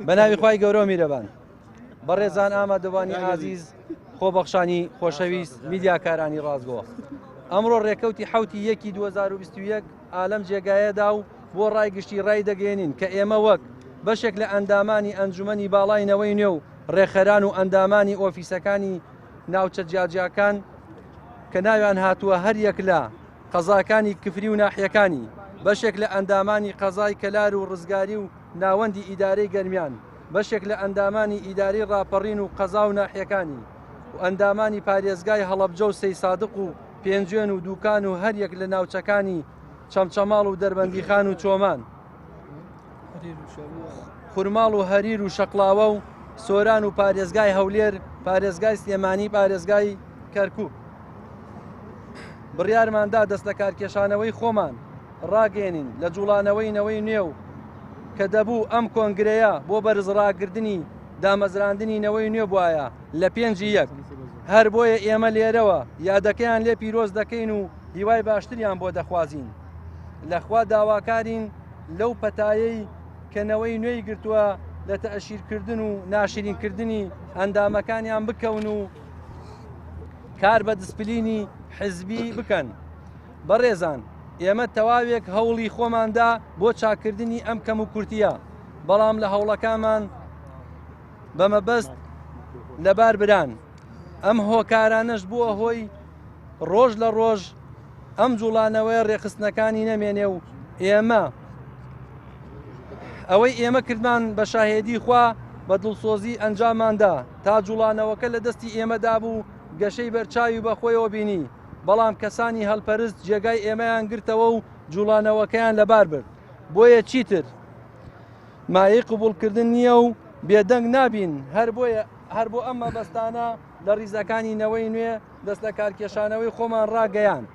بەناوی خوای گەورە و میرەبان. بەڕێزان ئامادەبانی ئازیز خۆبەخشانی خۆشەویست میدیاکارانی ڕاستگۆ. ئەمڕۆ ڕێکەوتی حوتی یەکی 2021 ئالەم جێگایەدا و بۆ ڕای گشتی ڕای دەگەێنین کە ئێمە وەک بەشێک لە ئەندامانی ئەنجومەنی باڵای نەوەی نوێ و ڕێکخەران و ئەندامانی ئۆفیسەکانی ناوچە جیاجیاکان کە ناویان هاتووە هەر یەک لە قەزاکانی کفری و ناحیەکانی، بەشێک لە ئەندامانی قەزای کەلار و ڕزگاری و ناوەندی ئیدارەی گەرمیان، بەشێک لە ئەندامانی ئیدارەی ڕاپەڕین و قەزا و ناحیەکانی و ئەندامانی پارێزگای هەڵەبجە و سەیسادق و پێنجوێن و دوکان و هەریەک لە ناوچەکانی چەمچەماڵ و دەربەندیخان و چۆمان. خورماڵ و هەریر و شەقڵاوە و سۆران و پارێزگای هەولێر، پارێزگای سلێمانی، پارێزگای کەرکوک. بڕیارماندا دەست لە کارکێشانەوەی خۆمان ڕاگەێنین لە جوڵانەوەی نەوەی نوێ و کە دەبوو ئەم کۆنگرەیە بۆ بەرز ڕاگردنی دامەزراندنی نەوەی نوێ بواە لە پێنجی یەک هەر بۆیە ئێمە لێرەوە یادەکەیان لێ پیرۆز دەکەین و هیوای باشتریان بۆ دەخوازین لەخوا داواکارین لەو پەتایەی کە نەوەی نوێی گرتووە لە تەئشیرکردن و ناشرینکردنی ئەندامەکانیان بکەون و کار بە دسپلینی حزبی بکەن. بەڕێزان ئێمە تەواوێک هەوڵی خۆماندا بۆ چاکردنی ئەم کەم و کورتیە، بەڵام لە هەوڵەکانمان بە مەبەست لەبار بران. ئەم هۆکارانەش بووە هۆی ڕۆژ لە ڕۆژ ئەم جوڵانەوەیە ڕێکخستنەکانی نەمێنێ و ئێمە ئەوەی ئێمە کردمان بە شاهێدی خوا بە دڵسۆزی ئەنجاماندا تا جوڵانەوەکە لە دەستی ئێمەدا بوو گەشەی بەرچاوی بەخۆیەوە بینی بەڵام کەسانی هەلپەرست جێگای ئێمەیان گرتەوە و جوڵانەوەکەیان لەبار برد بۆیە چیتر مایەی قبوڵکردن نییە و بێدەنگ نابین هەر بۆیە هەر بۆ ئەم مەبەستانە لە ڕیزەکانی نەوەی نوێ دەست لە کارکێشانەوەی خۆمان ڕاگەیاند.